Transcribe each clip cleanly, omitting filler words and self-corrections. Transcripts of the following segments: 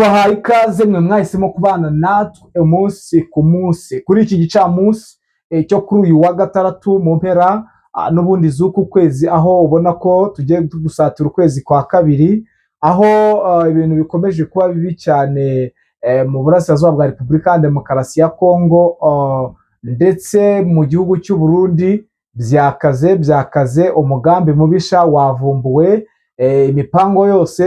Tubahaye ikaze mwe mwahisemo kubana natwe umunsi ku munsi kuri iki gicamunsi cyo kuri uyu wa gatandatu mu mpera n'ubundi z'uku kwezi, aho ubona ko tugiye gusatira ukwezi kwa kabiri, aho ibintu bikomeje kuba bibi cyane mu burasirazuba bwa Repubulika ya Demokarasi ya Kongo ndetse mu gihugu cy'u Burundi. Byakaze byakaze, umugambi mubisha wavumbuwe, imipango yose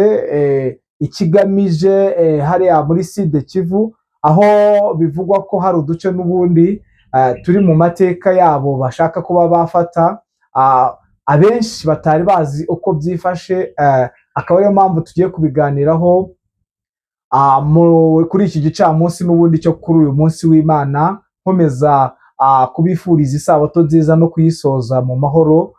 ikigamije hariya muri Sud Kivu, aho bivugwa ko hari uduce n'ubundi turi mu mateka yabo bashaka kuba bafata, abenshi batari bazi uko byifashe, akaba ariyo mpamvu tugiye kubiganiraho kuri iki gicamunsi n'ubundi cyo kuri uyu munsi w'Imana. Nkomeza kubifuriza isabato nziza no kuyisoza mu mahoro,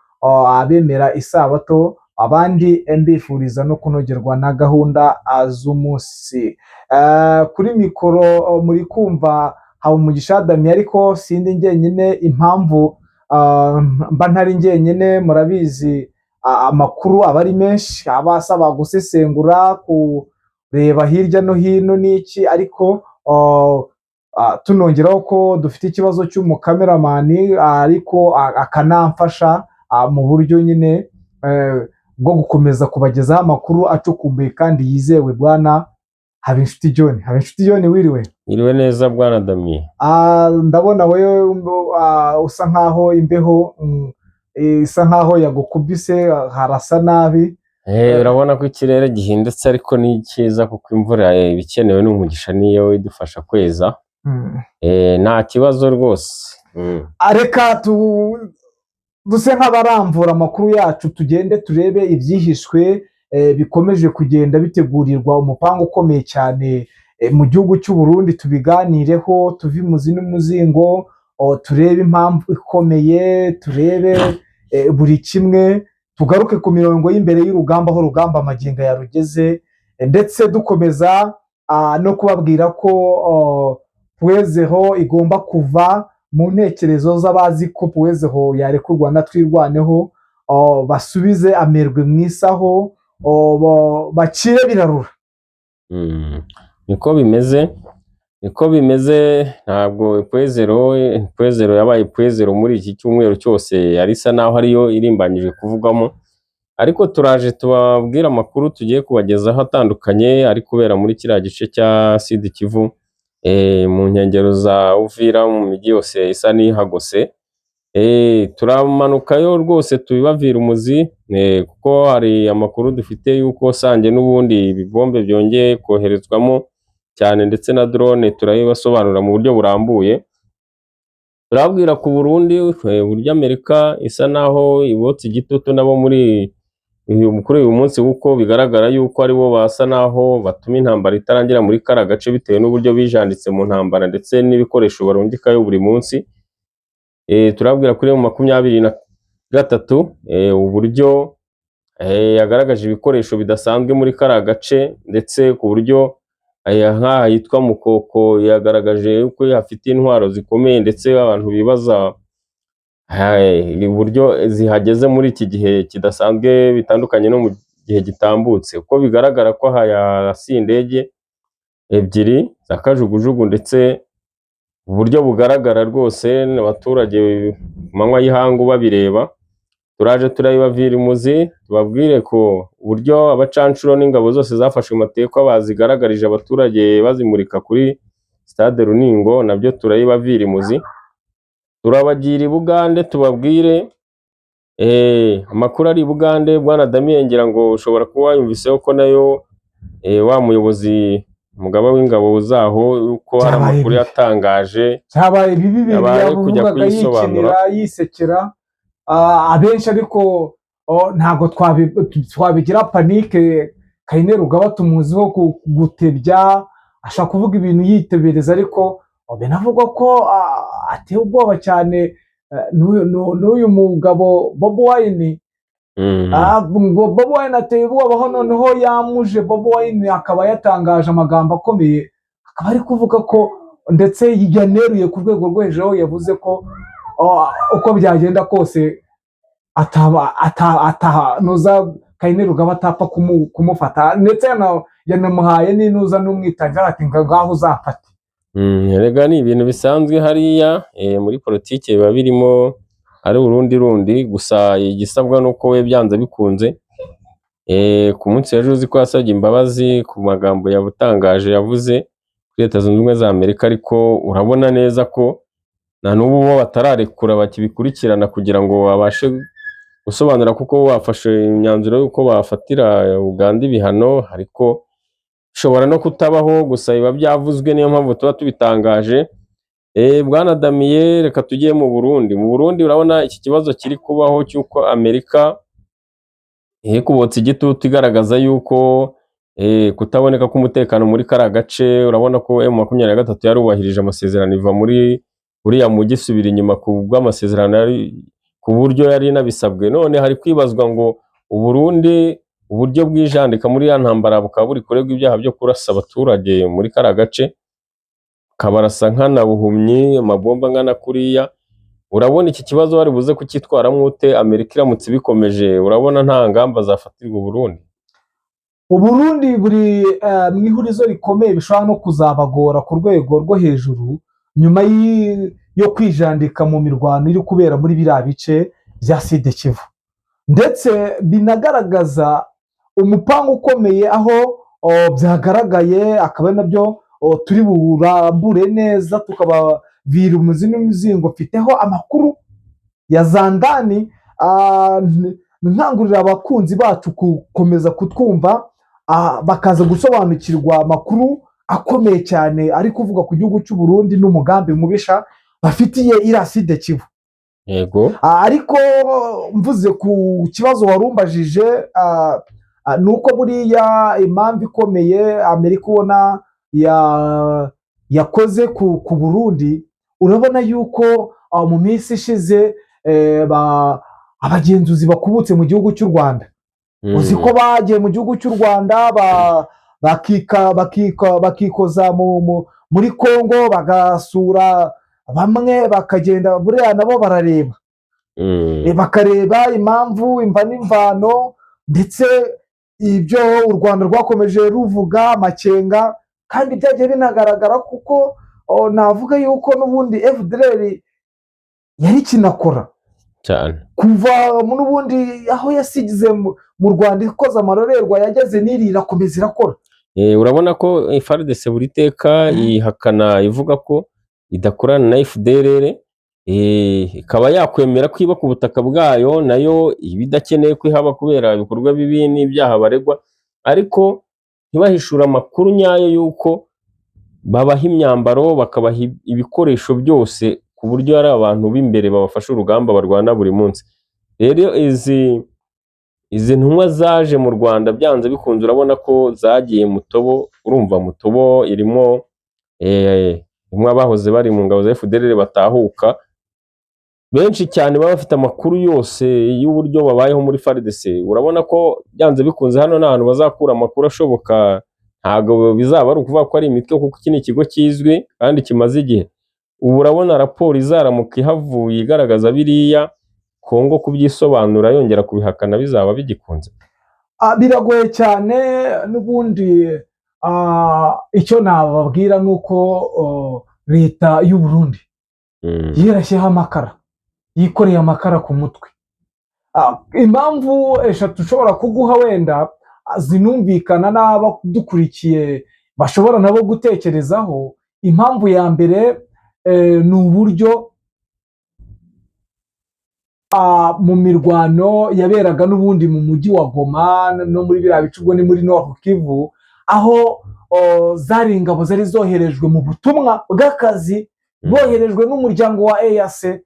abemera isabato, abandi mbifuriza no kunogerwa na gahunda z'umunsi. Kuri mikoro muri kumva Habumugisha Damien, ariko sindi njyenyine. Impamvu mba ntari njyenyine, murabizi, amakuru aba ari menshi, aba asaba gusesengura, kureba hirya no hino n'iki, ariko tunongeraho ko dufite ikibazo cy'umukameramani, ariko akanamfasha mu buryo nyine bwo gukomeza kubagezaho amakuru acukumbuye kandi yizewe. Bwana Habinshuti John, Habinshuti John, wiriwe? Iriwe neza, bwana Damien. Ndabona wowe usa nkaho imbeho isa nkaho yagukubise, harasa nabi. Urabona ko ikirere gihindutse, ariko ni cyiza kuko imvura iba ikenewe n'umugisha, niyo idufasha kweza. Nta kibazo rwose. Reka duse nk'abaramvura amakuru yacu, tugende turebe ibyihishwe bikomeje kugenda bitegurirwa umupango ukomeye cyane mu gihugu cy'u Burundi, tubiganireho, tuve imuzi n'umuzingo, turebe impamvu ikomeye, turebe buri kimwe, tugaruke ku mirongo y'imbere y'urugamba, aho urugamba magingo yarugeze, ndetse dukomeza no kubabwira ko Point Zéro igomba kuva mu ntekerezo z'abazi ko Point Zéro yarekurwa na Twirwaneho, basubize amerwe mu isaho, bacire birarura. Niko bimeze, niko bimeze. Ntabwo Point Zéro, Point Zéro yabaye Point Zéro muri iki cyumweru cyose, yari isa naho ariyo irimbanyije kuvugwamo, ariko turaje tubabwire amakuru tugiye kubagezaho atandukanye ari kubera muri kiriya gice cya Sud Kivu, mu nkengero za Uvira, mu mijyi yose isa n'ihagose. Turamanukayo rwose tubibavira umuzi, kuko hari amakuru dufite y'uko Sange n'ubundi ibibombe byongeye koherezwamo cyane, ndetse na drone, turabibasobanurira mu buryo burambuye. Turababwira ku Burundi uburyo Amerika isa naho ibotsa igitutu nabo kuri uyu munsi, kuko bigaragara yuko aribo basa naho batuma intambara itarangira muri kariya gace, bitewe n'uburyo bijanditse mu ntambara ndetse n'ibikoresho barungikayo buri munsi. Turababwira kuri M23 uburyo yagaragaje ibikoresho bidasanzwe muri kariya gace, ndetse ku buryo nk'aha hitwa Mukoko yagaragaje yuko hafite intwaro zikomeye, ndetse abantu bibaza uburyo zihageze muri iki gihe kidasanzwe, bitandukanye no mu gihe gitambutse, kuko bigaragara ko aha yarasiye indege ebyiri za kajugujugu, ndetse uburyo bugaragara rwose abaturage ku manywa y'ihangu babireba. Turaje turabibavira imuzi, tubabwire ko uburyo abacanshuro n'ingabo zose zafashwe matekwa bazigaragarije abaturage, bazimurika kuri stade Runingo, nabyo turabibavira imuzi. Turabagira i Bugande, tubabwire amakuru ari i Bugande. Bwana Damien, ngira ngo ushobora kuba wayumviseho ko nayo wa muyobozi, umugaba w'ingabo zaho, yuko hari Byabaye amakuru bibi. yatangaje. Byabaye bibi ibintu Yabaye kujya yavugaga kuyisobanura. yikinira, yisekera. Abenshi ariko ntabwo twabigira panique. Kainerugaba tumuziho gutebya, ashobora kuvuga ibintu yitebereza, ariko binavugwa ko ateye ubwoba cyane n'uyu mugabo Bobi Wine. Ngo Bobi Wine ateye ubwoba, aho noneho yamuje Bobi Wine akaba yatangaje amagambo akomeye, akaba ari kuvuga ko ndetse yaneruye ku rwego rwo hejuru, aho yavuze ko uko byagenda kose ataba ata nuza Kainerugaba atapfa kumufata, ndetse yanamuhaye n'intuza n'umwitangira ati ngo ngaho uzafate. Erega ni ibintu bisanzwe hariya muri politiki biba birimo ari urundi rundi, gusa igisabwa ni uko we byanze bikunze ku munsi w'ejo uzi ko yasabye imbabazi ku magambo yabutangaje yavuze kuri Leta Zunze Ubumwe za Amerika, ariko urabona neza ko na n'ubu bo batararekura bakibikurikirana kugira ngo babashe gusobanura, kuko bafashe imyanzuro y'uko bafatira Uganda ibihano, ariko bishobora no kutabaho, gusa biba byavuzwe, niyo mpamvu tuba tubitangaje. Bwana Damiye, reka tujye mu Burundi. Mu Burundi urabona iki kibazo kiri kubaho cy'uko Amerika iri kubotsa igitutu igaragaza yuko kutaboneka k'umutekano muri kariya gace. Urabona ko M23 yarubahirije amasezerano, iva muri uriya mujyi isubira inyuma ku bw'amasezerano yari ku buryo yari inabisabwe. None hari kwibazwa ngo Uburundi uburyo bwijandika muri ya ntambara bukaba buri kuregwa ibyaha byo kurasa abaturage muri kariya gace, kabarasa nkana buhumyi amabomba angana kuriya. Urabona iki kibazo bari buze kucyitwaramo ute Amerika iramutse ibikomeje? Urabona nta ngamba zafatirwa Uburundi? Uburundi buri mu ihurizo rikomeye, bishobora no kuzabagora ku rwego rwo hejuru nyuma yo kwijandika mu mirwano iri kubera muri biriya bice bya Sud Kivu, ndetse binagaragaza umupango ukomeye aho byagaragaye, akaba ari nabyo turi burambure neza tukababwira umuzi n'umuzingo. Mfiteho amakuru ya zandani, nkangurira abakunzi bacu gukomeza kutwumva, bakaza gusobanukirwa amakuru akomeye cyane ari kuvuga ku gihugu cy'u Burundi n'umugambi mubisha bafitiye iriya Sud Kivu. Ariko mvuze ku kibazo warumbajije, ni uko buriya impamvu ikomeye Amerika ubona yakoze ku Burundi, urabona yuko mu minsi ishize abagenzuzi bakubutse mu gihugu cy'u Rwanda. Uzi ko bagiye mu gihugu cy'u Rwanda bakikoza muri Congo, bagasura bamwe, bakagenda buriya nabo barareba, bakareba impamvu imva n'imvano, ndetse ibyo u Rwanda rwakomeje ruvuga amakenga, kandi byagiye binagaragara kuko navuga yuko n'ubundi FDLR yari kinakora cyane kuva n'ubundi aho yasigize mu Rwanda ikoze amarorerwa yageze n'iri irakomeza irakora. Urabona ko FARDC buri teka ihakana ivuga ko idakorana na FDLR, ikaba yakwemera ko iba ku butaka bwayo, nayo iba idakeneye ko ihaba kubera ibikorwa bibi n'ibyaha baregwa, ariko ntibahishure amakuru nyayo y'uko babaha imyambaro, bakabaha ibikoresho byose, ku buryo ari abantu b'imbere babafasha urugamba barwana buri munsi. Rero izi ntumwa zaje mu Rwanda byanze bikunze urabona ko zagiye Mutobo. Urumva Mutobo irimo abahoze bari mu ngabo za FDLR batahuka benshi cyane, baba bafite amakuru yose y'uburyo babayeho muri FARDC. Urabona ko byanze bikunze hano nta hantu bazakura amakuru ashoboka. Ntabwo bizaba ari ukuvuga ko ari imitwe, kuko iki ni ikigo kizwi kandi kimaze igihe. Ubu urabona raporo izaramuka ihavuye igaragaza biriya, Kongo kubyisobanura yongera kubihakana bizaba bigikunze? Biragoye cyane. N'ubundi icyo nababwira ni uko leta y'u Burundi yirashyeho amakara, yikoreye amakara ku mutwe. Impamvu eshatu ushobora kuguha wenda zinumvikana n'abadukurikiye bashobora nabo gutekerezaho. Impamvu ya mbere ni uburyo mu mirwano yaberaga n'ubundi mu mujyi wa Goma no muri biriya bice, ubwo ni muri Nord Kivu, aho zari ingabo zari zoherejwe mu butumwa bw'akazi, boherejwe n'umuryango wa EAC,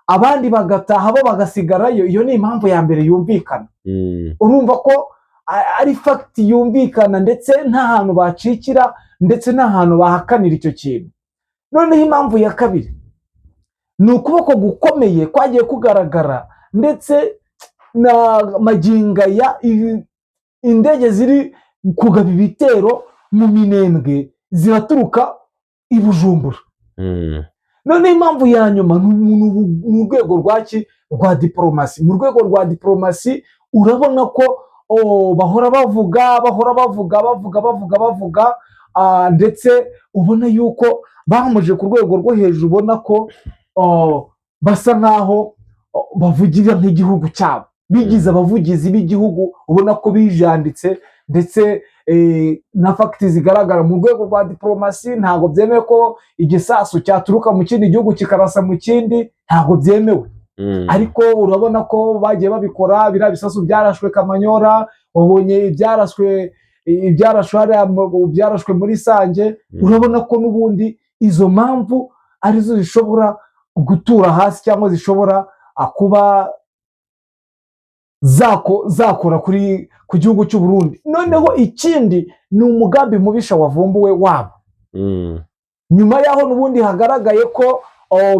abandi bagataha bo bagasigarayo. Iyo ni impamvu ya mbere yumvikana. Urumva ko ari fact yumvikana, ndetse nta hantu bacikira, ndetse nta hantu bahakanira icyo kintu. Noneho impamvu ya kabiri ni ukuboko gukomeye kwagiye kugaragara, ndetse na magingo aya indege ziri kugaba ibitero mu Minembwe ziraturuka i Bujumbura. Noneho impamvu ya nyuma ni urwego rwa diporomasi. Mu rwego rwa diporomasi urabona ko bahora bavuga, bahora bavuga, bavuga, bavuga, bavuga, ndetse ubona yuko bamuje ku rwego rwo hejuru, ubona ko basa nkaho bavugira nk'igihugu cyabo, bigize abavugizi b'igihugu, ubona ko bijanditse. Ndetse na facts zigaragara mu rwego rwa diporomasi, ntabwo byemewe ko igisasu cyaturuka mu kindi gihugu kikarasa mu kindi, ntabwo byemewe. Ariko urabona ko bagiye babikora. Biriya bisasu byarashwe Kamanyora, wabonye ibyarashwe hariya byarashwe muri Sange. Urabona ko n'ubundi izo mpamvu arizo zishobora gutura hasi cyangwa zishobora kuba zakora ku gihugu cy'u Burundi. Noneho ikindi ni umugambi mubisha wavumbuwe wabo nyuma y'aho n'ubundi hagaragaye ko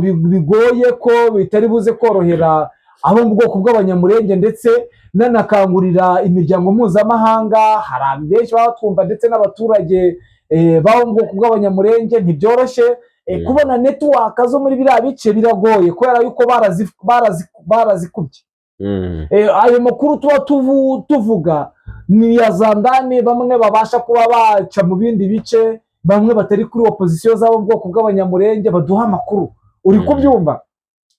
bigoye, ko bitari buze korohera abo mu bwoko bw'Abanyamurenge, ndetse nanakangurira imiryango mpuzamahanga. Hari benshi baba twumva, ndetse n'abaturage babo mu bwoko bw'Abanyamurenge, ntibyoroshye. Kubona network zo muri biriya bice biragoye kubera yuko barazikubye. Ayo makuru tuba tuvuga ni iya za ndani, bamwe babasha kuba baca mu bindi bice, bamwe batari kuri opposition z'abo mu bwoko bw'Abanyamurenge baduha amakuru, uri kubyumva?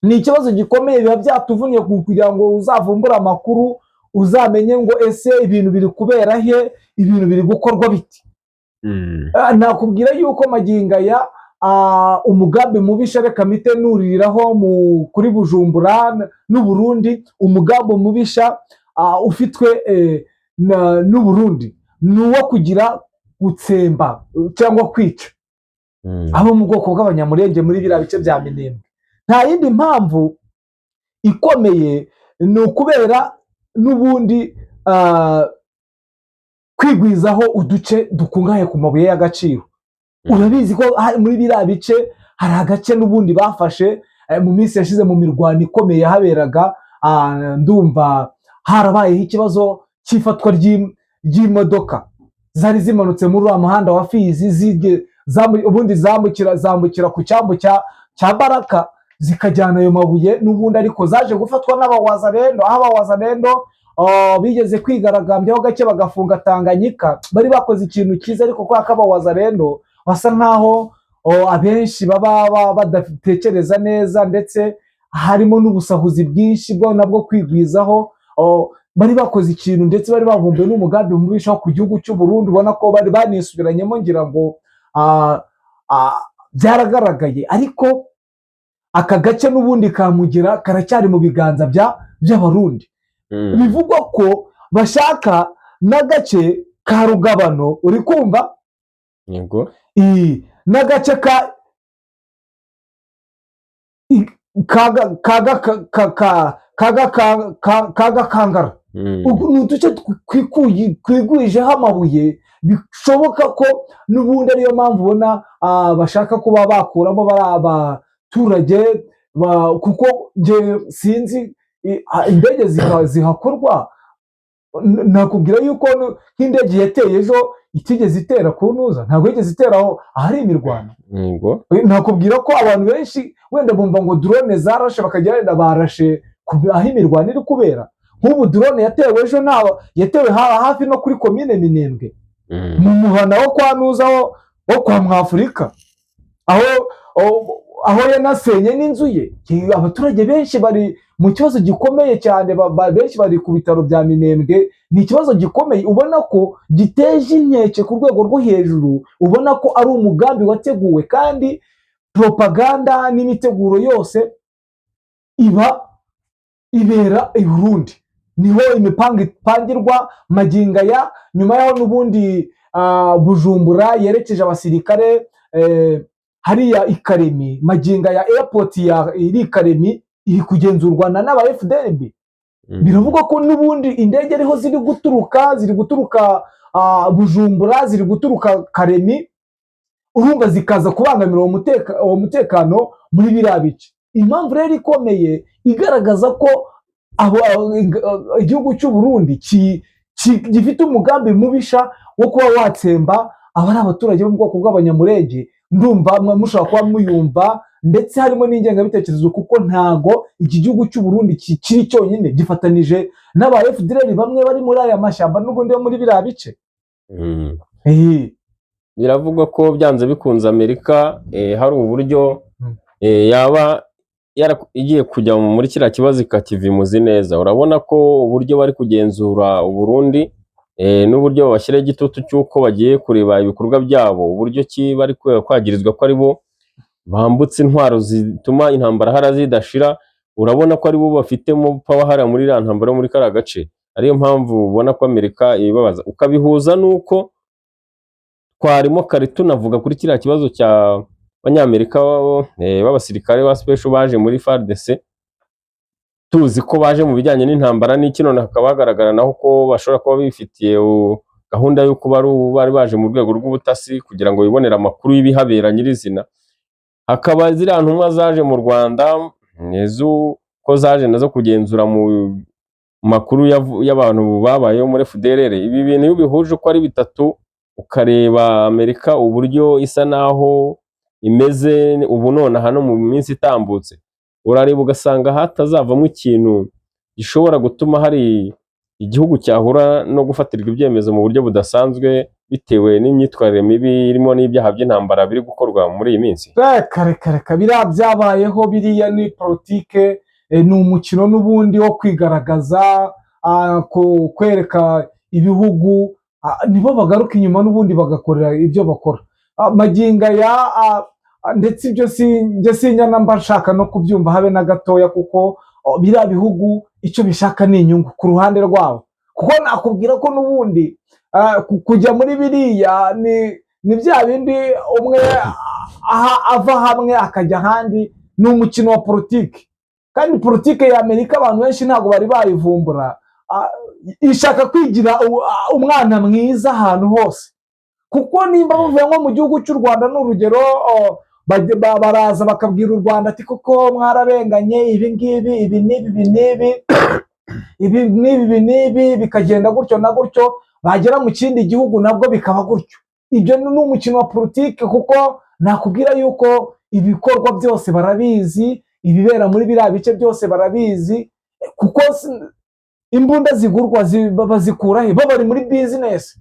Ni ikibazo gikomeye, biba byatuvunnye kugira ngo uzavumbure amakuru, uzamenye ngo ese ibintu biri kubera he, ibintu biri gukorwa biti. Nakubwira yuko magingo aya umugambi mubisha, reka mpite nuririraho kuri Bujumbura n'Uburundi, umugambi mubisha ufitwe n'Uburundi ni uwo kugira gutsemba cyangwa kwica abo mu bwoko bw'Abanyamurenge muri biriya bice bya Minembwe. Nta yindi mpamvu ikomeye, ni ukubera n'ubundi kwigwizaho uduce dukungahaye ku mabuye y'agaciro. Urabizi ko muri biriya bice hari agace n'ubundi bafashe mu minsi yashize mu mirwano ikomeye yahaberaga. Ndumva harabayeho ikibazo cy'ifatwa ry'imodoka zari zimanutse muri uriya muhanda wa Fizi, ubundi zambukira ku cyambu cya Baraka, zikajyana ayo mabuye n'ubundi, ariko zaje gufatwa n'Abawazalendo, aho Abawazalendo bigeze kwigaragambyaho gake bagafunga Tanganyika. Bari bakoze ikintu cyiza, ariko kubera ko Abawazalendo basa nkaho abenshi baba badatekereza neza, ndetse harimo n'ubusahuzi bwinshi bwo nabwo kwigwizaho, bari bakoze ikintu, ndetse bari bavumbuye n'umugambi mubisha ku gihugu cy'u Burundi, ubona ko bari banisubiranyemo, ngira ngo byaragaragaye. Ariko aka gace n'ubundi ka Mugera karacyari mu biganza by'Abarundi. Bivugwa ko bashaka n'agace ka Rugabano, uri kumva? Yego. N'agace ka i- ka ka ka ka ka ka ka ka ka Gakangara. Ubu ni uduce twigwijeho amabuye, bishoboka ko n'ubundi ariyo mpamvu ubona bashaka kuba bakuramo bari abaturage, kuko njye sinzi indege zihakorwa. Nakubwira yuko nk'indege yateye ejo itigeze itera ku ntuza, ntabwo yigeze itera aho ahari imirwano. Nakubwira ko abantu benshi wenda bumva ngo drone zarashe, bakajya wenda barashe aho imirwano iri kubera. Nk'ubu drone yatewe ejo nta yatewe hafi no kuri komine Minembwe, mu muhana wo kwa Nuza, wo kwa Mwafurika, aho yanasenye n'inzu ye. Abaturage benshi bari mu kibazo gikomeye cyane, benshi bari ku bitaro bya Minembwe. Ni ikibazo gikomeye, ubona ko giteje inkeke ku rwego rwo hejuru, ubona ko ari umugambi wateguwe, kandi propaganda n'imiteguro yose iba ibera i Burundi, niho imipango ipangirwa. Magingo aya, nyuma y'aho n'ubundi Bujumbura yerekeje abasirikare hariya i Karemi, magingo aya airport ya iri i Karemi iri kugenzurwa n'aba FDNB. Biravugwa ko n'ubundi indege ariho ziri guturuka, ziri guturuka Bujumbura, ziri guturuka Karemi, urumva zikaza kubangamira uwo mutekano muri biriya bice. Impamvu rero ikomeye igaragaza ko igihugu cy'u Burundi gifite umugambi mubisha wo kuba watsemba abari abaturage bo mu bwoko bw'Abanyamurenge. Ndumva mushobora kuba muyumva, ndetse harimo n'ingengabitekerezo, kuko ntago iki gihugu cy'u Burundi kiri cyonyine, gifatanije n'aba FDLR bamwe bari muri aya mashyamba n'ubundi yo muri biriya bice. Biravugwa ko byanze bikunze Amerika hari uburyo yaba igiye kujya muri kiriya kibazo ikakiva imuzi neza. Urabona ko uburyo bari kugenzura Uburundi n'uburyo babashyiraho igitutu cy'uko bagiye kureba ibikorwa byabo, uburyo ki bari kwagirizwa ko ari bo bambutse intwaro zituma intambara hariya zidashira. Urabona ko ari bo bafitemo power hariya muri iriya ntambara yo muri kariya gace, ariyo mpamvu ubona ko Amerika ibibabaza, ukabihuza n'uko twarimo kare tunavuga kuri kiriya kibazo cya Abanyamerika b'abasirikare ba special baje muri FARDC, tuzi ko baje mu bijyanye n'intambara n'iki, none hakaba hagaragara naho ko bashobora kuba bifitiye gahunda y'uko bari baje mu rwego rw'ubutasi kugira ngo bibonere amakuru y'ibihabera nyirizina. Hakaba ziriya ntumwa zaje mu Rwanda ko zaje nazo kugenzura mu makuru y'abantu babayeho muri FDLR. Ibi bintu iyo ubihuje uko ari bitatu, ukareba Amerika uburyo isa naho imeze ubu nonaha no mu minsi itambutse, urareba ugasanga hatazavamo ikintu gishobora gutuma hari igihugu cyahura no gufatirwa ibyemezo mu buryo budasanzwe, bitewe n'imyitwarire mibi irimo n'ibyaha by'intambara biri gukorwa muri iyi minsi. Reka reka reka, biriya byabayeho, biriya ni politike, ni umukino n'ubundi wo kwigaragaza, kwereka ibihugu, nibo bagaruka inyuma n'ubundi bagakorera ibyo bakora. Magingo aya, ndetse ibyo si njye sinya mba nshaka no kubyumva habe na gatoya, kuko biriya bihugu icyo bishaka ni inyungu ku ruhande rwabo, kuko nakubwira ko n'ubundi kujya muri biriya ni bya bindi umwe aha ava hamwe akajya ahandi, ni umukino wa politiki. Kandi politiki ya Amerika abantu benshi ntabwo bari bayivumbura. Ishaka kwigira umwana mwiza ahantu hose, kuko nimba bavuye nko mu gihugu cy'u Rwanda, ni urugero, baraza bakabwira u Rwanda ati: "Koko mwararenganye, ibi ngibi, ibi n'ibi, ibi n'ibi, ibi n'ibi, ibi n'ibi," bikagenda gutyo na gutyo. Bagera mu kindi gihugu nabwo bikaba gutyo. Ibyo ni umukino wa politiki, kuko nakubwira yuko ibikorwa byose barabizi, ibibera muri biriya bice byose barabizi, kuko imbunda zigurwa bazikura he? Bo bari muri bizinesi,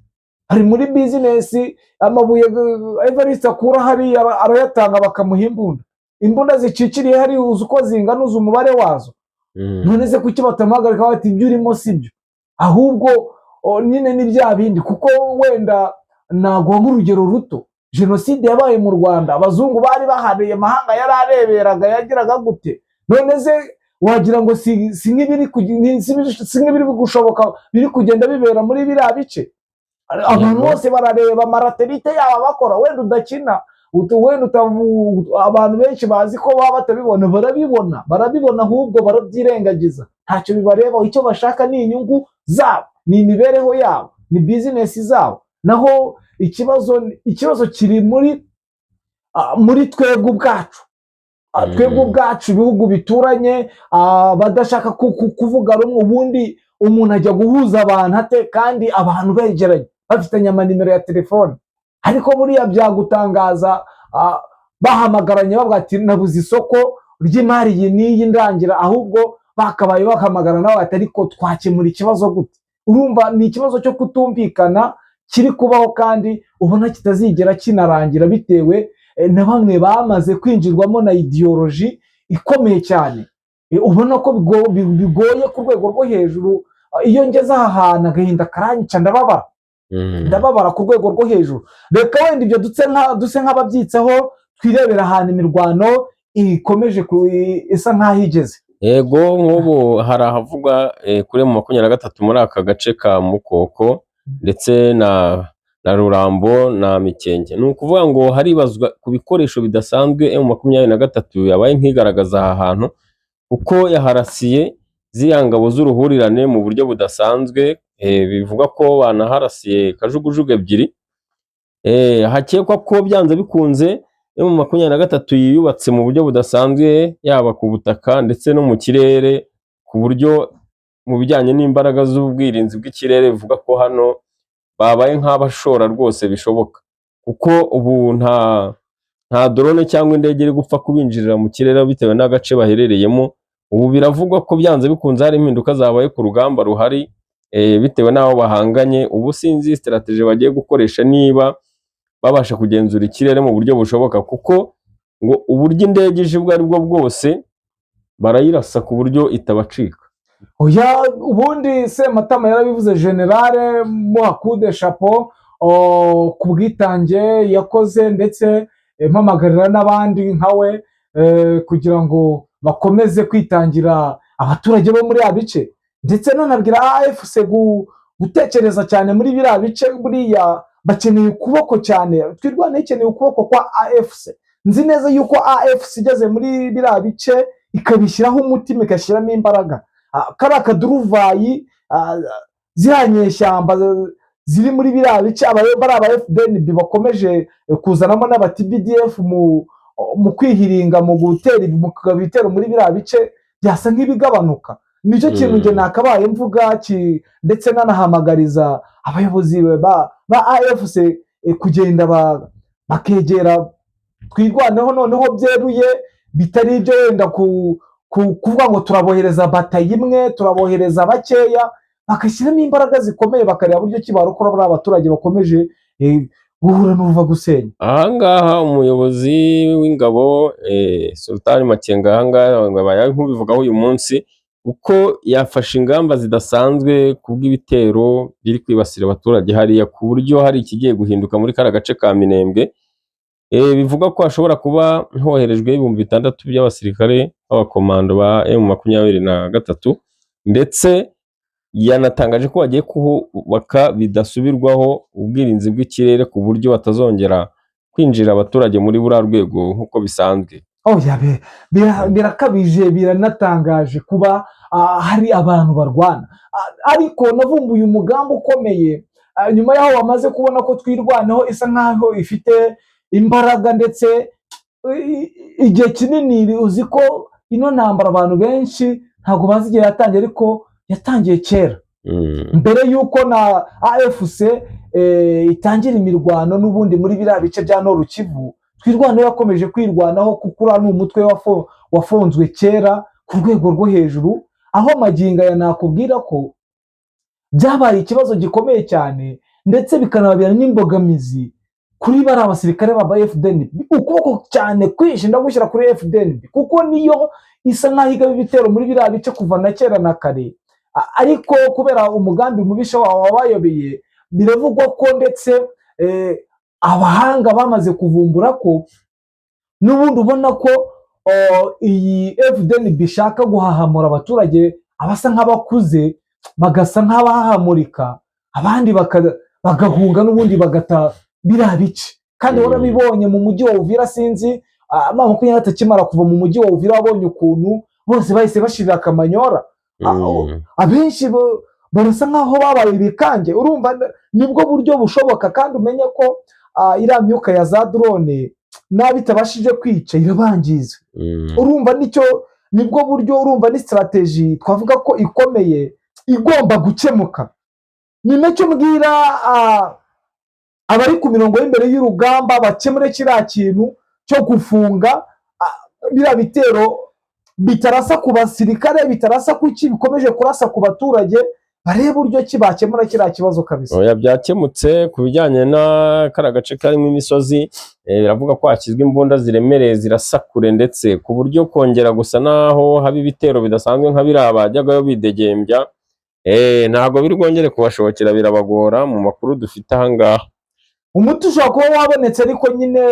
ari muri bizinesi. Amabuye Evariste akura hariya arayatanga bakamuha imbunda. Imbunda ziciciriye hariya uzi uko zingana? Uzi umubare wazo? None se kuki batamuhagarika bati: "Ibyo urimo si byo"? Ahubwo nyine ni bya bindi, kuko wenda naguha nk'urugero ruto: jenoside yabaye mu Rwanda, abazungu bari bahariye, amahanga yari areberaga, yagiraga gute? None se wagira ngo si nk'ibiri si nk'ibiri gushoboka biri kugenda bibera muri biriya bice? Abantu bose barareba amaraterite yabo bakora, wenda udakina, wenda abantu benshi bazi ko baba batabibona, barabibona, barabibona, ahubwo barabyirengagiza, ntacyo bibareba. Icyo bashaka ni inyungu zabo, ni imibereho yabo, ni bizinesi zabo. Naho ikibazo kiri muri twebwe ubwacu. Twebwe ubwacu, ibihugu bituranye, badashaka kuvuga rumwe. Ubundi umuntu ajya guhuza abantu ate kandi abantu begeranye, bafitanye amanimero ya telefone? Ariko buriya byagutangaza, bahamagaranye bavuga ati: "Nabuze isoko ry'imari iyi n'iyi ndangira." Ahubwo bakabaye bahamagara nawe bati: "Ariko twakemura ikibazo gute?" Urumva ni ikibazo cyo kutumvikana kiri kubaho, kandi ubona kitazigera kinarangira, bitewe na bamwe bamaze kwinjirwamo na idéologie ikomeye cyane. Ubona ko bigoye ku rwego rwo hejuru. Iyo ngeze aha hantu agahinda karanyica, ndababara, ndababara ku rwego rwo hejuru. Reka wenda ibyo duse nk'ababyitseho, twirebera ahantu imirwano ikomeje isa nk'aho igeze. Yego, nk'ubu hari ahavugwa kuri M23 muri aka gace ka Mukoko ndetse na Rurambo na Mikenke. Ni ukuvuga ngo haribazwa ku bikoresho bidasanzwe M23 yabaye nk'igaragaza aha hantu, kuko yaharasiye ziriya ngabo z'uruhurirane mu buryo budasanzwe. Bivugwa ko banaharasiye kajugujugu ebyiri. Hakekwa ko byanze bikunze M23 yiyubatse mu buryo budasanzwe, yaba ku butaka ndetse no mu kirere, ku buryo mu bijyanye n'imbaraga z'ubwirinzi bw'ikirere bivuga ko hano babaye nk'abashora rwose bishoboka, kuko ubu nta nta drone cyangwa indege iri gupfa kubinjirira mu kirere bitewe n'agace baherereyemo. Ubu biravugwa ko byanze bikunze hari impinduka zabaye ku rugamba ruhari, bitewe n'aho bahanganye. Ubu sinzi strategy bagiye gukoresha niba babasha kugenzura ikirere mu buryo bushoboka, kuko ngo uburyo indege ije ubwo ari bwo bwose barayirasa ku buryo itabacika. Oya, ubundi Sematama yarabivuze, général muhakude chapeau ku bwitange yakoze, ndetse mpamagarira n'abandi nkawe kugira ngo bakomeze kwitangira abaturage bo muri ya bice, ndetse nanabwira AFC gutekereza cyane muri biriya bice. Buriya bakeneye ukuboko cyane, Twirwaneho ikeneye ukuboko kwa AFC. Nzi neza yuko AFC igeze muri biriya bice ikabishyiraho umutima, igashyiramo imbaraga, kariya kaduruvayi, ziriya nyeshyamba ziri muri biriya bice, bari aba FDNB bakomeje kuzanamo n'aba TBDF mu kwihiringa, mu gutera, mu kugaba ibitero muri biriya bice, byasa nk'ibigabanuka. Nicyo kintu njye nakabaye mvuga ndetse nanahamagariza abayobozi ba AFC kugenda bakegera Twirwaneho noneho byeruye, bitari ibyo wenda kuvuga ngo turabohereza batayo imwe, turabohereza bakeya, bagashyiramo imbaraga zikomeye, bakareba buryo ki barokora bariya abaturage bakomeje guhura n'uruva gusenya. Ahangaha umuyobozi w'ingabo Sultani Makenga, ahangaha ngo abaye nk'ubivugaho uyu munsi, kuko yafashe ingamba zidasanzwe ku bw'ibitero biri kwibasira abaturage hariya, ku buryo hari ikigiye guhinduka muri kariya gace ka Minembwe. Bivugwa ko hashobora kuba hoherejwe 6000 by'abasirikare b'abakomando ba M23, ndetse yanatangaje ko bagiye kuhubaka bidasubirwaho ubwirinzi bw'ikirere, ku buryo batazongera kwinjira abaturage muri buriya rwego nk'uko bisanzwe. Oya, birakabije, biranatangaje kuba hari abantu barwana. Ariko navumbuye umugambi ukomeye nyuma y'aho bamaze kubona ko Twirwaneho isa nkaho ifite imbaraga, ndetse igihe kinini uzi ko ino ntambara abantu benshi ntabwo bazi igihe yatangiye, ariko yatangiye kera mbere y'uko na AFC itangira imirwano n'ubundi muri biriya bice bya Nord Kivu. Twirwaneho yakomeje kwirwanaho, kuko uriya ni umutwe wafunzwe kera ku rwego rwo hejuru, aho magingo aya nakubwira ko byabaye ikibazo gikomeye cyane, ndetse bikanababera n'imbogamizi kuri bariya basirikare ba FDNB. Ukuboko cyane kwinshi ndagushyira kuri FDNB, kuko niyo isa nk'aho igaba ibitero muri biriya bice kuva na kera na kare. Ariko kubera umugambi mubisha wawe wabayobeye, biravugwa ko ndetse abahanga bamaze kuvumbura ko n'ubundi ubona ko iyi FDNB ishaka guhahamura abaturage, abasa nk'abakuze bagasa nk'abahahamurika, abandi bagahunga n'ubundi bagata biriya bice. Kandi warabibonye mu mujyi wa Uvira, sinzi, M23 akimara kuva mu mujyi wa Uvira, wabonye ukuntu bose bahise bashirira akamanyora. Abenshi barasa nk'aho babaye ibikange. Urumva nibwo buryo bushoboka, kandi umenye ko iriya myuka ya za drone nabi itabashije kwica irabangiza. Urumva nicyo nibwo buryo, urumva ni strategy twavuga ko ikomeye igomba gukemuka. Ni nacyo mbwira abari ku mirongo y'imbere y'urugamba, bakemure kiriya kintu cyo gufunga biriya bitero bitarasa ku basirikare, bitarasa ku ki, bikomeje kurasa ku baturage, barebe uburyo ki bakemura kiriya kibazo kabisa. Oya, byakemutse. Ku bijyanye na kariya gace karimo imisozi, biravuga ko hashyizwe imbunda ziremereye zirasa kure, ndetse ku buryo kongera gusa naho haba ibitero bidasanzwe nka biriya bajyagayo bidegembya, ntabwo biri bwongere kubashobokera, birabagora mu makuru dufite aha ngaha. Umuti ushobora kuba wabonetse, ariko nyine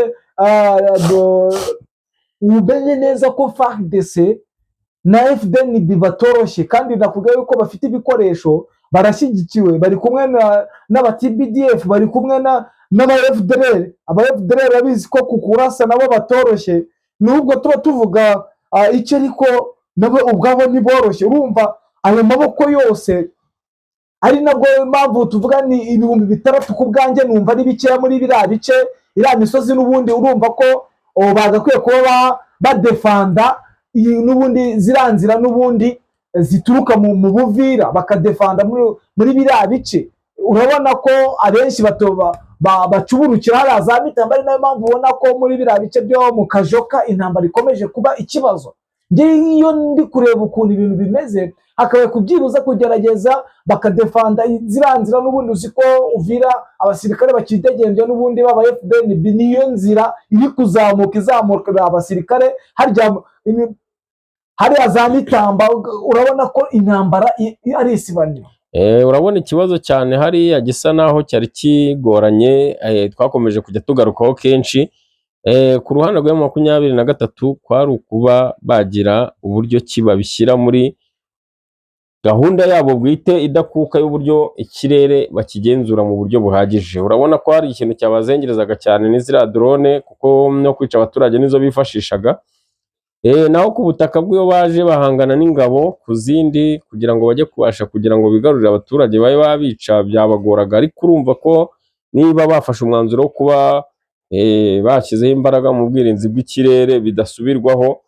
umenye neza ko FARDC na FDNB batoroshye, kandi nakubwiye yuko bafite ibikoresho, barashyigikiwe, bari kumwe n'aba TBDF, bari kumwe n'aba FDLR. Aba FDLR babizi ko ku kurasa nabo batoroshye, nubwo tuba tuvuga icyo, ariko nabo ubwabo ntiboroshye. Urumva ayo maboko yose, ari nabwo mpamvu tuvuga ni 6000, ku bwanjye numva ari bikeya muri biriya bice, iriya misozi. N'ubundi urumva ko bagakwiye kuba badefanda iyi n'ubundi ziriya nzira n'ubundi zituruka mu Buvira, bakadefanda muri biriya bice. Urabona ko abenshi batoba Bacuburukira hariya za Mitamba, ari nayo mpamvu ubona ko muri biriya bice byo mu Kajoka intambara ikomeje kuba ikibazo. Njye iyo ndi kureba ukuntu ibintu bimeze, hakabaye kubyibuza kugerageza bakadefanda ziriya nzira. N'ubundi uzi ko Uvira abasirikare bakidegembya n'ubundi baba FDNB, niyo nzira iri kuzamuka izamukira abasirikare harya hariya za Mitamba. Urabona ko intambara ari isibaniro. Urabona ikibazo cyane hariya gisa naho cyari kigoranye, twakomeje kujya tugarukaho kenshi, ku ruhande rwa M23 kwari ukuba bagira uburyo ki babishyira muri gahunda yabo bwite idakuka y'uburyo ikirere bakigenzura mu buryo buhagije. Urabona ko hari ikintu cyabazengerezaga cyane ni ziriya drone, kuko no kwica abaturage nizo bifashishaga. Naho ku butaka bw'iyo baje bahangana n'ingabo ku zindi kugira ngo bajye kubasha kugira ngo bigarurire abaturage babe babica, byabagoraga. Ariko urumva ko niba bafashe umwanzuro wo kuba bashyizeho imbaraga mu bwirinzi bw'ikirere bidasubirwaho,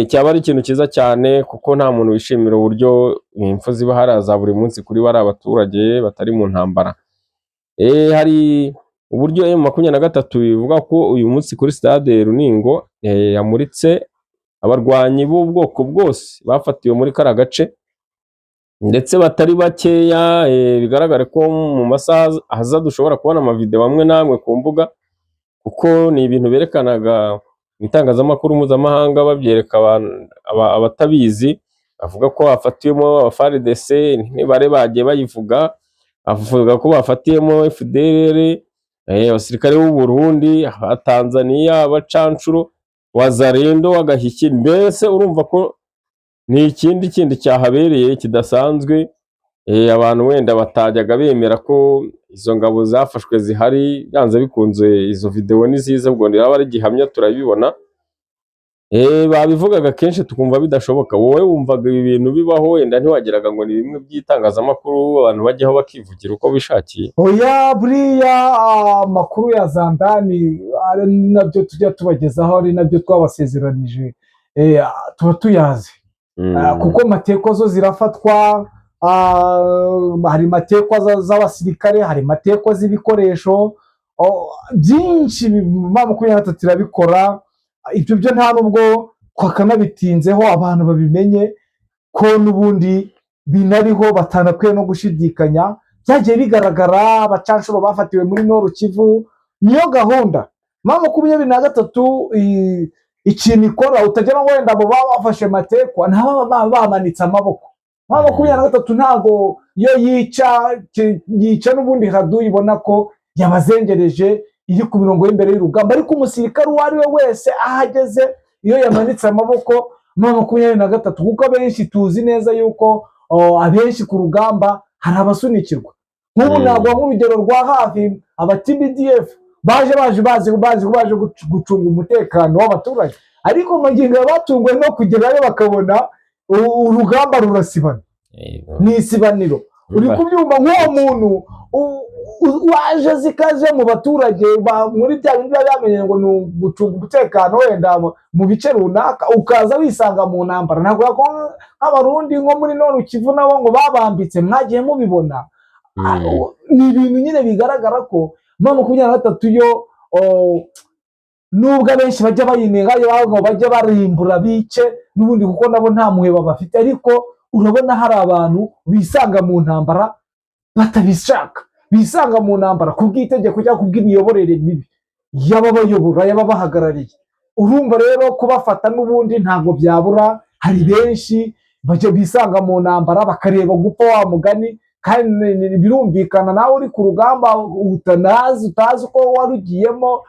cyaba ari ikintu cyiza cyane, kuko nta muntu wishimira uburyo impfu ziba hariya za buri munsi kuri bariya abaturage batari mu ntambara. Hari uburyo M23 bivuga ko uyu munsi kuri stade Runingo yamuritse abarwanyi b'ubwoko bwose bafatiwe muri kariya gace, ndetse batari bakeya. Bigaragare ko mu masaha aza dushobora kubona amavideo amwe n'amwe ku mbuga, kuko ni ibintu berekanaga mu itangazamakuru mpuzamahanga, babyereka abatabizi, bavuga ko hafatiwemo aba FARDC, imibare bagiye bayivuga, bavuga ko bafatiyemo FDLR, abasirikare b'u Burundi, aba Tanzania, abacancuro, Wazalendo, agahiki. Mbese urumva ko ni ikindi kindi cyahabereye kidasanzwe. Abantu wenda batajyaga bemera ko izo ngabo zafashwe zihari, byanze bikunze izo video ni ziza, ubwo yaba ari gihamya turabibona. Babivugaga kenshi tukumva bidashoboka. Wowe wumvaga ibi bintu bibaho, wenda ntiwagiraga ngo ni bimwe by'itangazamakuru abantu bajyaho bakivugira uko bishakiye. Oya, buriya amakuru ya zandani ari nabyo tujya tubagezaho, ari nabyo twabasezeranije, tuba tuyazi. Kuko mateko zo zirafatwa, hari matekwa z'abasirikare, hari matekwa z'ibikoresho byinshi. M23 irabikora ibyo byo, nta nubwo twakanabitinzeho, abantu babimenye ko n'ubundi binariho, batanakwiye no gushidikanya. Byagiye bigaragara, abacanshuro bafatiwe muri Nord Kivu. Niyo gahunda M23 ikintu ikora, utagira ngo wenda abo baba bafashe matekwa ntaba baba bamanitse amaboko. M23 ntabwo iyo yica yica n'ubundi haduyi ibona ko yabazengereje iri ku mirongo y'imbere y'urugamba, ariko umusirikare uwo ari we wese aho ageze iyo yamanitse amaboko M23, kuko abenshi tuzi neza yuko abenshi ku rugamba hari abasunikirwa. Nk'ubu ntabwo nk'urugero rwa hafi, aba TBDF baje bazi ko baje gucunga umutekano w'abaturage, ariko magingo aya batunguwe no kugerayo bakabona urugamba rurasibana, ni isibaniro. Uri kubyumva, nk'uwo muntu waje zikaje mu baturage muri bya bindi biba byamenye ngo ni ugucunga umutekano wenda mu bice runaka, ukaza wisanga mu ntambara. Ntabwo nk'Abarundi nko muri Nord Kivu nabo ngo babambitse, mwagiye mubibona. Ni ibintu nyine bigaragara ko M23 yo, nubwo abenshi bajya bayinenga ngo bajya barimbura bice n'ubundi, kuko nabo nta muheba bafite, ariko urabona hari abantu bisanga mu ntambara batabishaka, bisanga mu ntambara ku bw'itegeko cyangwa ku bw'imiyoborere mibi y'ababayobora, y'ababahagarariye. Urumva rero kubafata n'ubundi ntabwo byabura, hari benshi bajya bisanga mu ntambara bakareba gupfa wa mugani. Kandi birumvikana, nawe uri ku rugamba utanazi, utazi uko warugiyemo,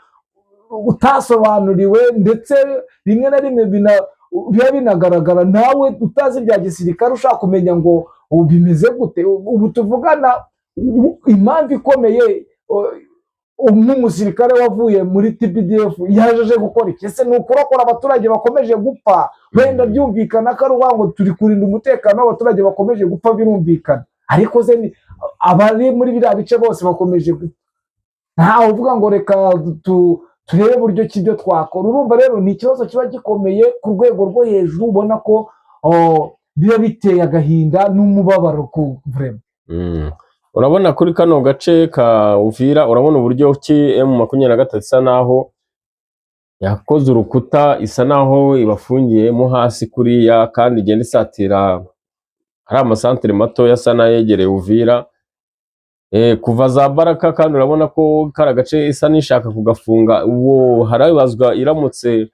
utasobanuriwe, ndetse rimwe na rimwe biba binagaragara nawe utazi ibya gisirikare, ushaka kumenya ngo ubu bimeze gute. Ubu tuvugana, impamvu ikomeye, nk'umusirikare wavuye muri TPDF yaje aje gukora iki? Ese ni ukurokora abaturage bakomeje gupfa? Wenda byumvikana ko ari ukuvuga ngo turi kurinda umutekano w'abaturage bakomeje gupfa, birumvikana. Ariko se abari muri biriya bice bose bakomeje gupfa, ntawe uvuga ngo reka turebe uburyo ki ibyo twakora? Urumva rero ni ikibazo kiba gikomeye ku rwego rwo hejuru, ubona ko biba biteye agahinda n'umubabaro ku vraiment. Urabona kuri kano gace ka Uvira, urabona uburyo ki M23 isa naho yakoze urukuta, isa naho ibafungiyemo hasi kuriya, kandi igenda isatira hari amasantere matoya asa n'ayegereye Uvira. Kuva za Baraka, kandi urabona ko kari agace isa n'ishaka kugafunga. Ubu harabazwa iramutse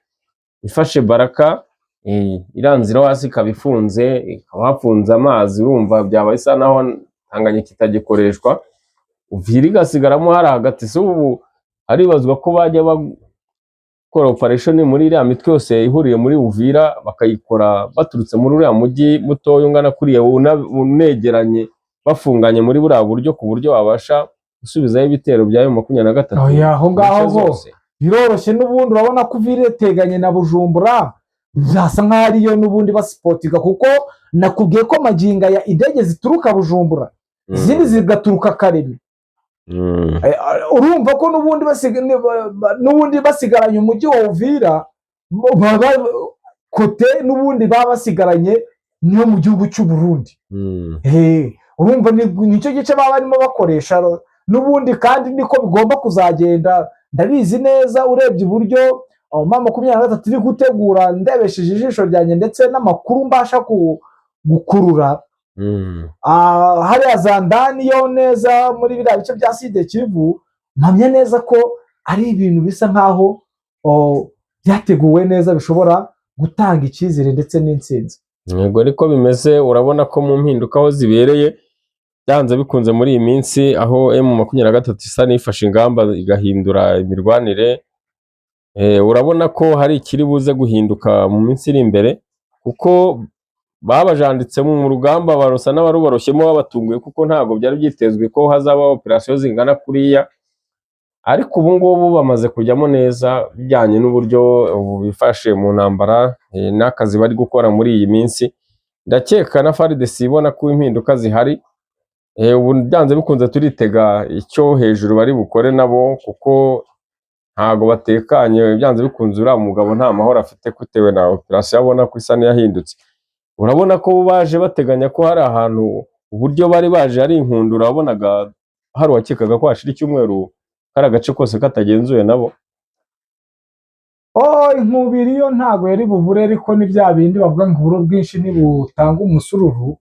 ifashe Baraka, iriya nzira yo hasi ikaba ifunze, ikaba hafunze amazi, urumva byaba bisa naho Tanganyika itagikoreshwa, Uvira igasigaramo hari hagati. Si ubu haribazwa ko bajya bakora operation muri iriya mitwe yose ihuriye muri Uvira, bakayikora baturutse muri uriya mujyi mutoya ungana kuriya, unegeranye, bafunganye muri buriya buryo, ku buryo babasha gusubizayo ibitero bya M23 Oya, aho mu ngaho nce ho zose. Biroroshye n'ubundi, urabona ko Uvira iteganye na Bujumbura, byasa nk'aho ariyo n'ubundi basipotinga, kuko nakubwiye ko magingo aya indege zituruka Bujumbura, izindi zigaturuka Karemi. Urumva ko n'ubundi n'ubundi basigaranye umujyi wa Uvira, kote n'ubundi baba basigaranye niyo mu gihugu cy'u Burundi. Urumva nicyo gice baba barimo bakoresha n'ubundi, kandi niko bigomba kuzagenda. Ndabizi neza, urebye uburyo M23 iri gutegura, ndebesheje ijisho ryanjye ndetse n'amakuru mbasha gukurura, hariya za ndani yo neza muri biriya bice bya Sud Kivu, mpamya neza ko ari ibintu bisa nkaho byateguwe neza, bishobora gutanga icyizere ndetse n'intsinzi. Yego, ariko bimeze, urabona ko mu mpinduka aho zibereye, byanze bikunze muri iyi minsi aho M23 isa n'ifashe ingamba igahindura imirwanire, urabona ko hari ikiri buze guhinduka mu minsi iri imbere, kuko babajanditse mu rugamba barusa n'abarubaroshyemo babatunguye, kuko ntabwo byari byitezwe ko hazaba operasiyo zingana kuriya. Ariko ubu ngubu bamaze kujyamo neza, bijyanye n'uburyo ubu bifashe mu ntambara, n'akazi bari gukora muri iyi minsi. Ndakeka na FARDC ibona ko impinduka zihari. Ubu byanze bikunze turitega icyo hejuru bari bukore nabo, kuko ntago batekanye. Byanze bikunze uriya mugabo nta mahoro afite bitewe na operasiyo abona ko isa n'iyahindutse. Urabona ko baje bateganya ko hari ahantu, uburyo bari baje ari inkundura, wabonaga hari uwakekaga ko hashira icyumweru kari agace kose katagenzuwe nabo. Oh, inkubiri yo ntago yari bubure, ariko ni bya bindi bavuga ngo uburo bwinshi ntibutanga umusururu.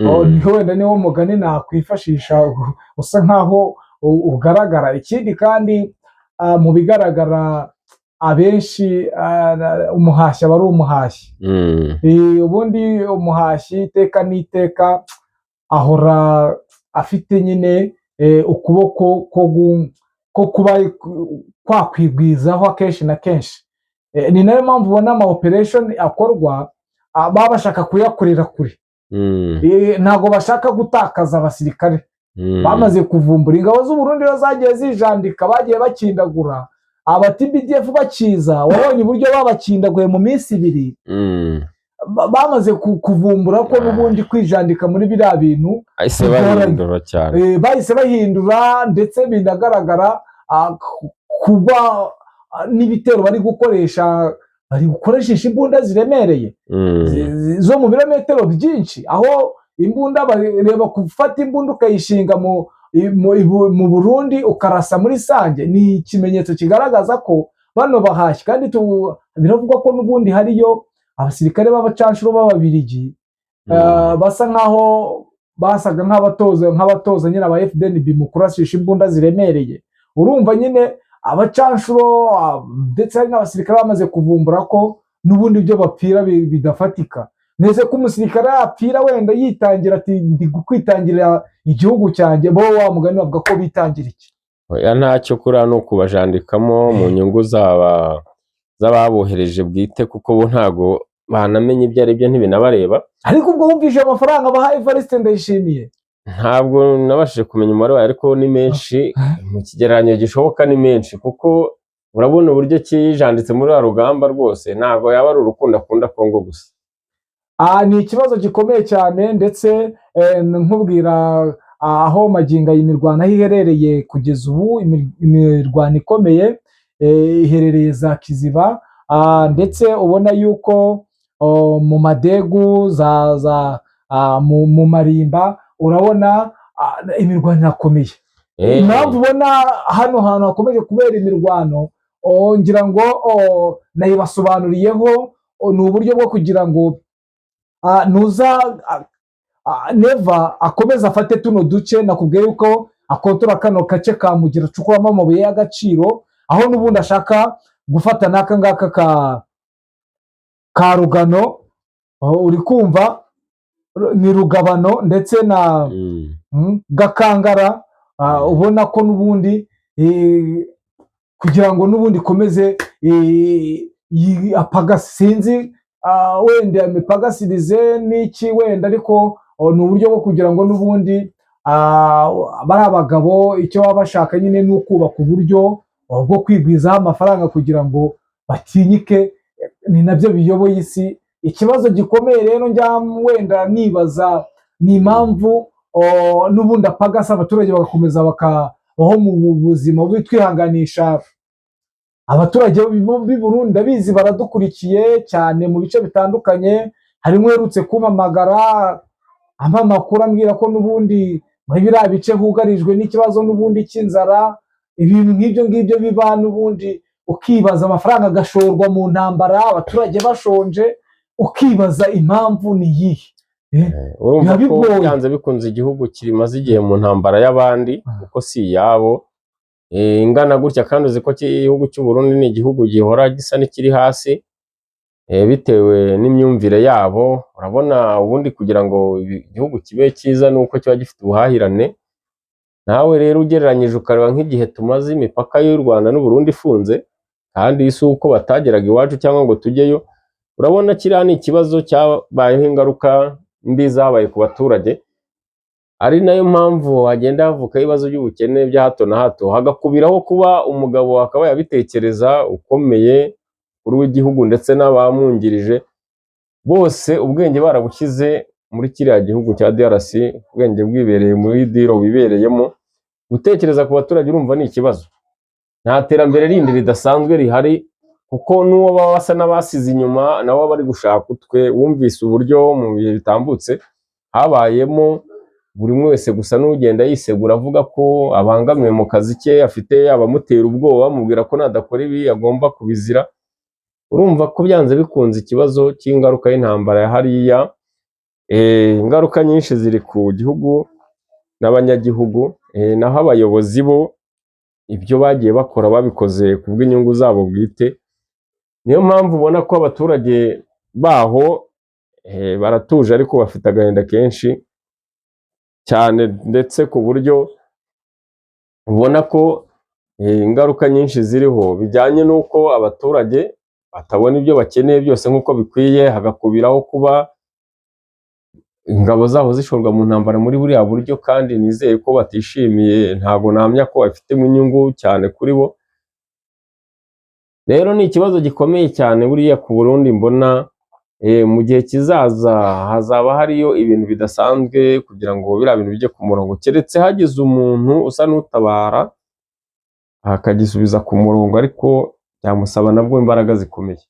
Oh, ni wenda niwo mugani nakwifashisha usa nkaho ugaragara. Ikindi kandi, mu bigaragara abenshi, umuhashyi aba ari umuhashyi. Ubundi umuhashyi iteka n'iteka ahora afite nyine ukuboko ko kuba kwakwigwizaho akenshi na kenshi. Ni nayo mpamvu ubona ama operation akorwa, baba bashaka kuyakorera kure. Ntabwo bashaka gutakaza abasirikare. Bamaze kuvumbura ingabo z'u Burundi rero zagiye zijandika, bagiye bakindagura aba TPDF bakiza, wabonye uburyo babakindaguye mu minsi 2. Bamaze kuvumbura ko n'ubundi kwijandika muri biriya bintu Ahise bigoranye. bahindura cyane. Bahise bahindura, ndetse binagaragara, kuba n'ibitero bari gukoresha, bari gukoresha imbunda ziremereye zo mu birometero byinshi, aho imbunda bareba gufata imbunda ukayishinga mu Burundi ukarasa muri Sange, ni ikimenyetso kigaragaza ko bano bahashye. Kandi biravugwa ko n'ubundi hariyo abasirikare b'abacanshuro b'Ababirigi, basa nkaho basaga nk'abatoza nyine aba FDNB mu kurashisha imbunda ziremereye. Urumva nyine abacanshuro, ndetse hari n'abasirikare bamaze kuvumbura ko n'ubundi ibyo bapfira bidafatika neze, ko umusirikare yapfira wenda yitangira ati ndi kwitangira igihugu cyanjye, bo wa mugani bavuga ko bitangira iki? Oya, ntacyo, kuriya ni ukubajandikamo mu nyungu z'ababohereje bwite, kuko bo ntago banamenye ibyo ari byo, ntibinabareba. Ariko ubwo wumvise amafaranga bahaye Evariste Ndayishimiye? Ntabwo nabashije kumenya umubare wayo, ariko ni menshi mu kigereranyo gishoboka, ni menshi, kuko urabona uburyo kijanditse muri ruriya rugamba rwose, ntabwo yaba ari urukundo akunda Kongo gusa. Ni ikibazo gikomeye cyane, ndetse nkubwira aho magingo iyi mirwano aho iherereye kugeza ubu, imirwano ikomeye iherereye za Kiziba, ndetse ubona yuko mu Madegu za mu Marimba, urabona Imirwano irakomeye. Impamvu ubona hano hantu hakomeje kubera imirwano, ngira ngo nayibasobanuriyeho, ni uburyo bwo kugira ngo nuza Neva akomeze afate tuno duce. Nakubwiye yuko akontora kano gace ka Mugira acukuramo amabuye y'agaciro, aho n'ubundi ashaka gufata n'aka ngaka ka Rugano. Aho uri kumva ni Rugabano ndetse na Gakangara. Ubona ko n'ubundi kugira ngo n'ubundi ikomeze apagasi, sinzi wenda imipagasirize n'iki wenda, ariko ni uburyo bwo kugira ngo n'ubundi bari abagabo icyo baba bashaka nyine ni ukubaka uburyo bwo kwigwizaho amafaranga kugira ngo batinyike. Ni nabyo biyoboye isi. Ikibazo gikomeye rero njya wenda nibaza ni impamvu n'ubundi apagasi, abaturage bagakomeza bakabaho mu buzima bubi. Twihanganisha abaturage b'i Burundi, ndabizi baradukurikiye cyane mu bice bitandukanye. Harimo uherutse kumpamagara ampa amakuru, ambwira ko n'ubundi muri biriya bice hugarijwe n'ikibazo n'ubundi cy'inzara, ibintu nk'ibyo ngibyo biba. N'ubundi ukibaza amafaranga agashorwa mu ntambara, abaturage bashonje, ukibaza impamvu ni iyihe? Urumva Biba ko bigoye. byanze bikunze igihugu kimaze igihe mu ntambara y'abandi, kuko si iyabo, ingana gutya. Kandi uzi ko igihugu cy'u Burundi ni igihugu gihora gisa n'ikiri hasi, bitewe n'imyumvire yabo. Urabona ubundi kugira ngo igihugu kibe cyiza ni uko kiba gifite ubuhahirane. Nawe rero ugereranyije ukareba nk'igihe tumaze imipaka y'u Rwanda n'u Burundi ifunze, kandi si uko batageraga iwacu cyangwa ngo tujyeyo. Urabona kiriya ni ikibazo cyabayeho, ingaruka mbi zabaye ku baturage, ari nayo mpamvu hagenda havuka ibibazo by'ubukene bya hato na hato, hagakubiraho kuba umugabo akaba yabitekereza ukomeye kuri w'igihugu ndetse n'abamwungirije bose ubwenge barabushyize muri kiriya gihugu cya DRC, ubwenge bwibereye muri diro wibereyemo. Gutekereza ku baturage urumva ni ikibazo. Nta terambere rindi ridasanzwe rihari, kuko n'uwo baba basa n'abasize inyuma nabo bari gushaka utwe. Wumvise uburyo mu bihe bitambutse habayemo buri umwe wese gusa n'ugenda yisegura avuga ko abangamiwe mu kazi ke, afite abamutera ubwoba bamubwira ko nadakora ibi agomba kubizira. Urumva ko byanze bikunze ikibazo cy'ingaruka y'intambara ya hariya, ingaruka nyinshi ziri ku gihugu n'abanyagihugu. Naho abayobozi bo ibyo bagiye bakora babikoze ku bw'inyungu zabo bwite. Niyo mpamvu ubona ko abaturage baho baratuje, ariko bafite agahinda kenshi cyane, ndetse ku buryo ubona ko ingaruka nyinshi ziriho bijyanye n'uko abaturage batabona ibyo bakeneye byose nk'uko bikwiye, hagakubiraho kuba ingabo zabo zishorwa mu ntambara muri buriya buryo, kandi nizeye ko batishimiye, ntabwo nahamya ko bafitemo inyungu cyane kuri bo. Rero ni ikibazo gikomeye cyane buriya ku Burundi. Mbona mu gihe kizaza hazaba hariyo ibintu bidasanzwe kugira ngo biriya bintu bijye ku murongo, keretse hagize umuntu usa n'utabara akagisubiza ku murongo, ariko byamusaba nabwo imbaraga zikomeye.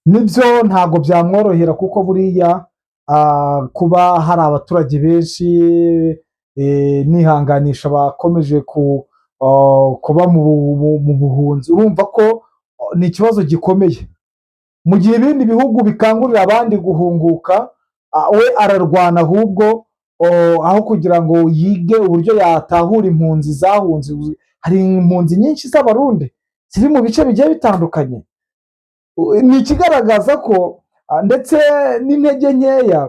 Nibyo, ntabwo byamworohera, kuko buriya kuba hari abaturage benshi, nihanganisha bakomeje kuba mu buhunzi, urumva ko ni ikibazo gikomeye. Mu gihe ibindi bihugu bikangurira abandi guhunguka, we ararwana ahubwo aho kugira ngo yige uburyo yatahura impunzi zahunze. Hari impunzi nyinshi z'Abarundi ziri mu bice bigiye bitandukanye. Ni ikigaragaza ko ndetse n'intege nkeya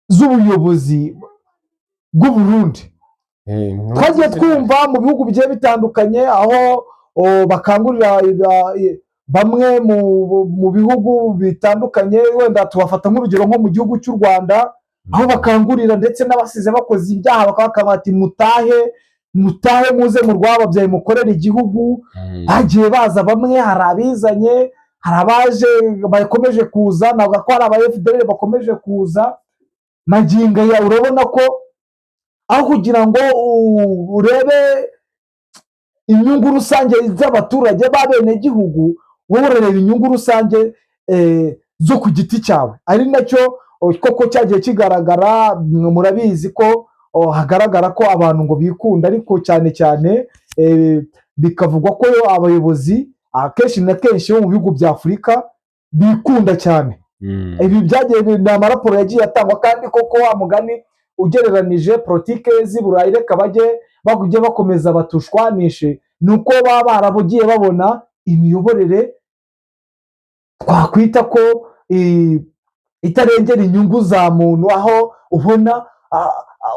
z'ubuyobozi bw'u Burundi. Twagiye twumva mu bihugu bigiye bitandukanye aho bakangurira bamwe mu bihugu bitandukanye, wenda tubafata nk'urugero nko mu gihugu cy'u Rwanda, aho bakangurira ndetse n'abasize bakoze ibyaha bakabakanga bati: "Mutahe, mutahe, muze mu rwababyaye, mukorere igihugu." Bagiye baza bamwe, hari abizanye, hari abaje bakomeje kuza, navuga ko hari aba FDLR bakomeje kuza magingo aya. Urabona ko aho kugira ngo urebe inyungu rusange z'abaturage b'abenegihugu, wowe urareba inyungu rusange zo ku giti cyawe, ari nacyo. koko cyagiye kigaragara. Murabizi ko hagaragara ko abantu ngo bikunda, ariko cyane cyane bikavugwa ko abayobozi akenshi na kenshi bo mu bihugu bya Afurika bikunda cyane. Ibi byagiye ni amaraporo yagiye atangwa, kandi koko wa mugani ugereranije politike z'i Burayi, reka bajye bakomeza batushwanishe, ni uko baba barabugiye babona imiyoborere twakwita ko itarengera inyungu za muntu, aho ubona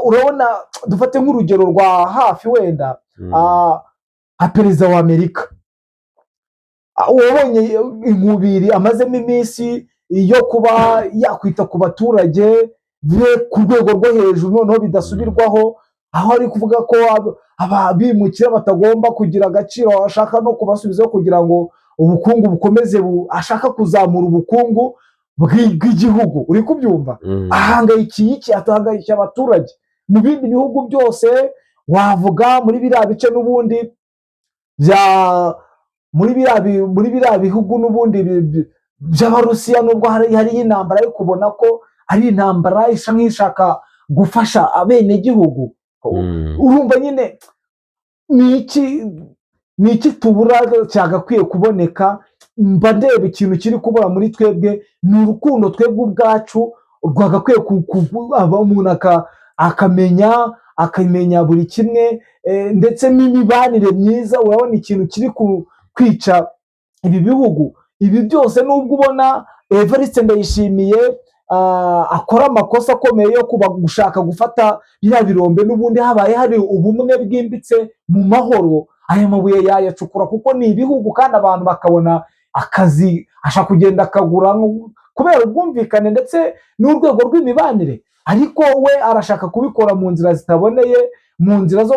urabona, dufate nk'urugero rwa hafi wenda, nka perezida wa Amerika. Wabonye inkubiri amazemo iminsi yo kuba yakwita ku baturage be ku rwego rwo hejuru, noneho bidasubirwaho, aho ari kuvuga ko abimukira batagomba kugira agaciro, ashaka no kubasubizaho kugira ngo ubukungu bukomeze, ashaka kuzamura ubukungu bw'igihugu. Uri kubyumva? Ahangayikiye iki? Ahangayikiye abaturage. Mu bindi bihugu byose wavuga muri biriya bice n'ubundi bya muri biriya bihugu n'ubundi by'Abarusiya, nubwo hariyo intambara, ariko ubona ko ari intambara isa nk'ishaka gufasha abenegihugu. Urumva nyine ni iki tubura cyagakwiye kuboneka? Mba ndeba ikintu kiri kubura muri twebwe ni urukundo twebwe ubwacu rwagakwiye umuntu akamenya buri kimwe, ndetse n'imibanire myiza. Urabona ikintu kiri kwica ibi bihugu ibi byose, nubwo ubona Evariste Ndayishimiye akora amakosa akomeye yo kuba gushaka gufata biriya birombe, n'ubundi habaye hari ubumwe bwimbitse mu mahoro, aya mabuye yayacukura, kuko ni ibihugu kandi abantu bakabona akazi, ashaka kugenda akagura kubera ubwumvikane ndetse n'urwego rw'imibanire. Ariko we arashaka kubikora mu nzira zitaboneye, mu nzira zo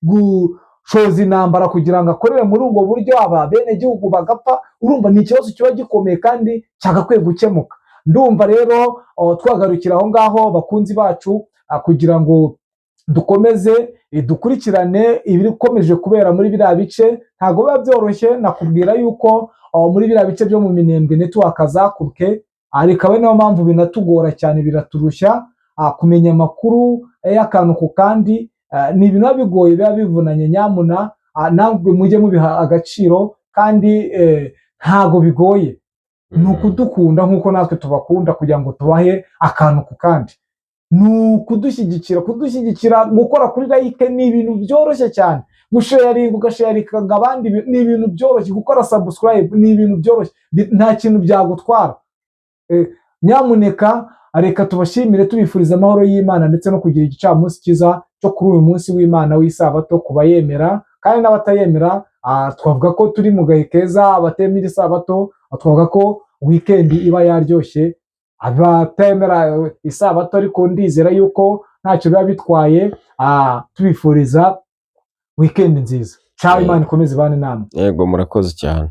gushoza intambara kugira ngo akorere muri ubwo buryo, aba benegihugu bagapfa. Urumva ni ikibazo kiba gikomeye kandi cyagakwiye gukemuka. Ndumva rero twagarukira aho ngaho, bakunzi bacu, kugira ngo dukomeze dukurikirane ibikomeje kubera muri biriya bice. Ntabwo biba byoroshye. Nakubwira yuko muri biriya bice byo mu Minembwe network zakubwe, ariko ari niyo mpamvu binatugora cyane, biraturushya kumenya amakuru y'akantu ku kandi. Ni ibintu biba bigoye, biba bivunanye. Nyamuna namwe mujye mubiha agaciro, kandi ntabwo bigoye, ni ukudukunda nk'uko natwe tubakunda kugira ngo tubahe akantu ku kandi. Ni ukudushyigikira, kudushyigikira, gukora kuri like ni ibintu byoroshye cyane, gusharinga, ugasharinga abandi ni ibintu byoroshye, gukora subscribe ni ibintu byoroshye, nta kintu byagutwara. Nyamuneka reka tubashimire, tubifuriza amahoro y'Imana ndetse no kugira igicamunsi cyiza cyo kuri uyu munsi w'Imana w'isabato ku bayemera, kandi n'abatayemera twavuga ko turi mu gahe keza. Abatemera isabato twavuga ko weekend iba yaryoshye, abatemera isabato, ariko ndizera yuko ntacyo biba bitwaye. Tubifuriza weekend nziza. Ciao, Imana ikomeze ibane namwe. Yego, murakoze cyane.